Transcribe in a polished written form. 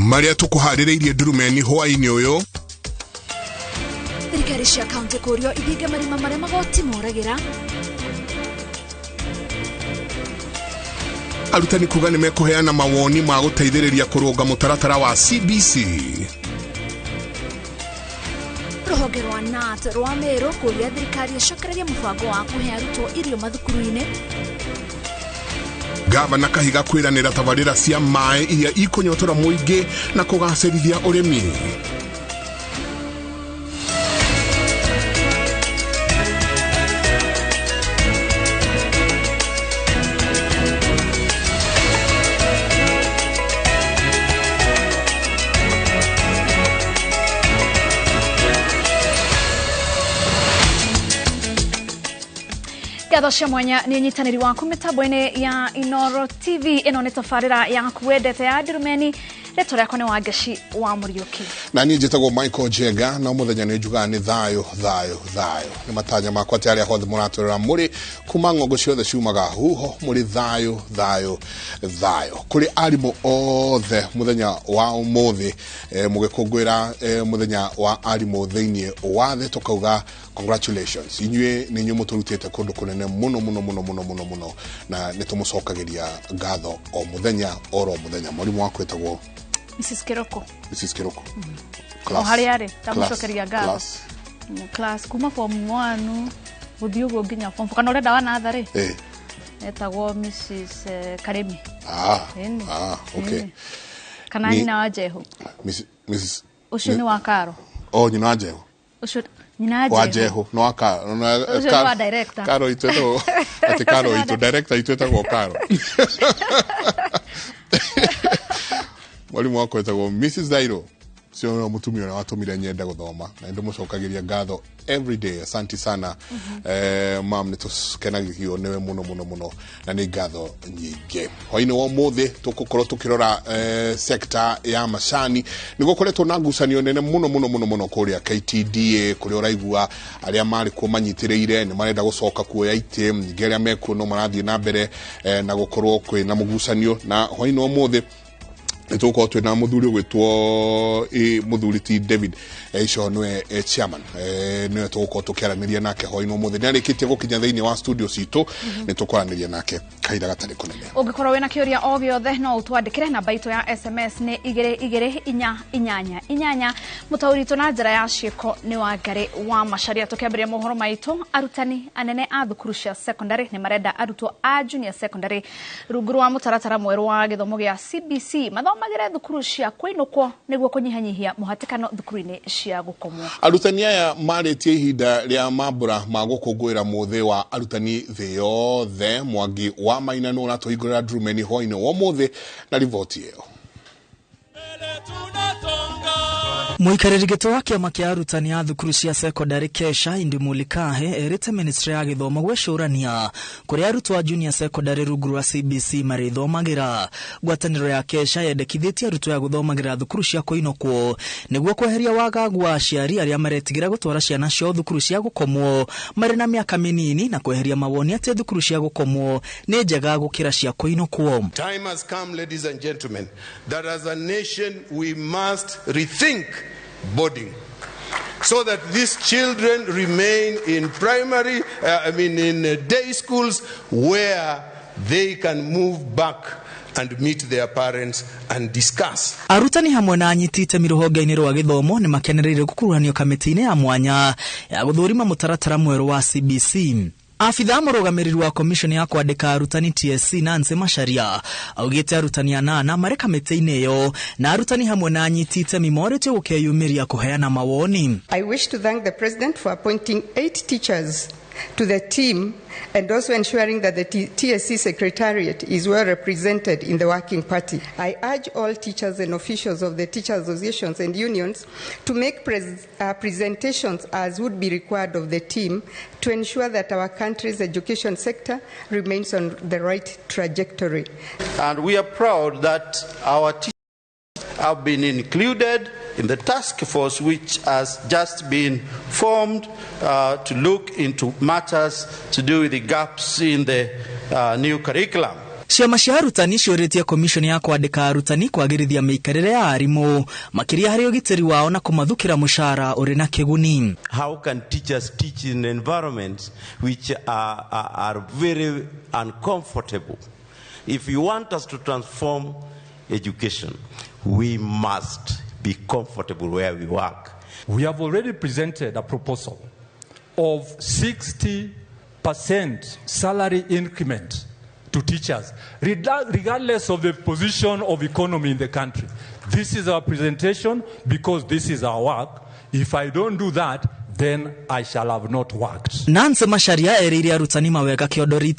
Marĩa tũkũharĩrĩirie ndurumeni hwaĩ-inĩ ũyũ. Thirikari cia kaunti kũrio ithinge marima marĩa magoti moragĩra. Arutani kuga nĩ mekũheana mawoni ma gũteithĩrĩria kũrũnga mũtaratara wa CBC. Rũhonge rwa KNUT rwa Meru kũria thirikari ĩcokererie mũbango wa kũhe arutwo irio mathukuru-inĩ. Gavana Kahiga kwĩranĩra tabarĩra cia maĩ iria ikũnyotora mũingĩ na kũgacĩrithia ũrĩmi. Ngatho cia mwanya nĩ ũnyitanĩri waku mĩtambo-inĩ ya Inooro TV. Ĩno nĩ tabarĩra yaku wendete ya Ndurumeni. Rĩtwa rĩakwa nĩ Wangeci wa Mũriũki. Na niĩ njĩtagwo Michael Njenga, na mũthenya nĩ njugaga nĩ thayũ thayũ thayũ. Nĩ matanya makwa atĩ arĩa othe mũratwĩrora mũrĩ kuma ng'ongo ciothe ciumaga huho mũrĩ thayũ thayũ thayũ. Kũrĩ arimũ othe mũthenya wa ũmũthĩ, mũgĩkũngũĩra mũthenya wa arimũ thĩinĩ wa thĩ, tũkauga congratulations. Inyuĩ nĩ inyuĩ mũtũrutĩte kũndũ kũnene mũno mũno mũno mũno mũno mũno, na nĩ tũmũcokagĩria ngatho o mũthenya oro mũthenya. Mwarimũ waku etagwo Mrs. Kiroko. Mrs. Kiroko. O harĩa arĩ, ndamũcokeria ngatho. Class. Class kuma form 1 gũthiĩ ũguo nginya form 4. Kana ũrenda wa natharĩ? Etagwo Mrs. Karemi. Ĩni. Okay. Ĩni. Kana nyina wa Jehu. Mrs. Ũcio nĩ wa Karo. Oh, nyina wa Jehu. Ũcio nyina wa Jehu. Jehu, no wa Karo. No, Ũcio nĩ wa director. Karo itũ ĩtagwo, atĩ Karo itũ, director itũ ĩtagwo Karo. Mwalimu wakwa etagwo Mrs. Dairo. Ũcio nĩwe mũtumia ũrĩa watũmire nyende gũthoma, na nĩndĩmũcokagĩria ngatho every day. Asante sana. Mam, nĩ tũkenagio nĩwe mũno mũno mũno, na nĩ ngatho nyingĩ. Hwaĩ-inĩ wa ũmũthĩ tũgũkorwo tũkĩrora sector ya macani. Nĩ gũkoretwo na ngucanio nene mũno mũno mũno mũno kũrĩa KTDA, kũrĩa ũraigua arĩa marĩ kuo manyitĩrĩire nĩ marenda gũcoka kuoya itĩ, ningĩ arĩa mekuo no marathiĩ na mbere na gũkorwo kwĩna mũgucanio. Na hwaĩ-inĩ wa ũmũthĩ nĩ tũgũkorwo twĩna mũthuri ũgwĩtwo mũthuri ti David Ico, nĩwe chairman, nĩwe tũgũkorwo tũkĩaranĩria nake hwaĩ-inĩ ũmũthĩ. Nĩ arĩkĩtie gũkinya thĩinĩ wa studio citũ, nĩ tũkwaranĩria nake kahinda gatarĩ kũnene. Ũngĩkorwo wĩna kĩũria o gĩothe no ũtwandĩkĩre namba itũ ya SMS nĩ igĩrĩ igĩrĩ inya inyanya inyanya. Mũtaũri witũ na njĩra ya ciĩko nĩ Wangari wa Macharia. Tũkĩambĩrĩria mohoro maitũ, arutani anene a thukuru cia secondary nĩ marenda arutwo a junior secondary rungu rwa mũtaratara mwerũ wa gĩthomo gĩa CBC mathomagĩre thukuru cia kũinũkwo nĩguo kũnyihanyihia mũhatĩkano thukuru-inĩ cia gũkomwo. Arutani aya marĩtie ihinda rĩa mambũra ma gũkũngũĩra mũthĩ wa arutani thĩ yothe. Mwangi wa Maina nĩ ũratũhingũrĩra ndurumeni hwaĩ-inĩ wa ũmũthĩ na riboti ĩyo. Mũikarĩri gĩtĩ wa kĩama kĩa arutani a thukuru cia secondary Kesha Indimuli Kahe erĩte ministry ya gĩthomo gwĩcũrania kũrĩa arutwo a junior secondary rungu rwa CBC marĩthomagĩra. Ngwatanĩro ya Kesha yendekithĩtie arutwo ya gũthomagĩra thukuru cia kũinũkwo nĩguo kweheria wagagu wa aciari arĩa maretigĩra gũtwara ciana ciao thukuru cia gũkomwo marĩ na mĩaka mĩnini, na kweheria mawoni atĩ thukuru cia gũkomwo nĩ njega gũkĩra cia kũinũkwo. Time has come, ladies and gentlemen, that as a nation we must rethink boarding so that these children remain in primary, in day schools where they can move back and meet their parents and discuss. Arutani hamwe na anyiti itemi rũhonge-inĩ rwa gĩthomo nĩ makenereire gũkuruhanio kamĩtĩ-inĩ ya mwanya ya gũthũrima mũtaratara mwerũ wa CBC. Afitha mũrũgamĩrĩri wa commission ya kwandĩka arutani TSC Nancy Macharia augĩte arutani anana marĩ kamĩtĩ-inĩ ĩyo, na arutani hamwe na anyiti itemi morĩtio gũkeyumĩria kũheana mawoni. I wish to thank the president for appointing 8 teachers to the team and also ensuring that the TSC Secretariat is well represented in the working party. I urge all teachers and officials of the teacher associations and unions to make presentations as would be required of the team to ensure that our country's education sector remains on the right trajectory. And we are proud that our teachers have been included in the task force which has just been formed to look into matters to do with the gaps in the new curriculum. Ciama cia arutani ciũrĩtie commission ya kwandĩka arutani kwagĩrithia mĩikarĩre ya arimũ, makĩria harĩ ũgitĩri wao na kũmathukĩra mũcara ũrĩ na kĩguni. How can teachers teach in environments which are very uncomfortable? If you want us to transform education, we must be comfortable where we work. We have already presented a proposal of 60% salary increment to teachers, regardless of the position of economy in the country. This is our presentation because this is our work. If I don't do that, then I shall have not worked. Nancy Macharia erĩire arutani mawega kĩondo rita.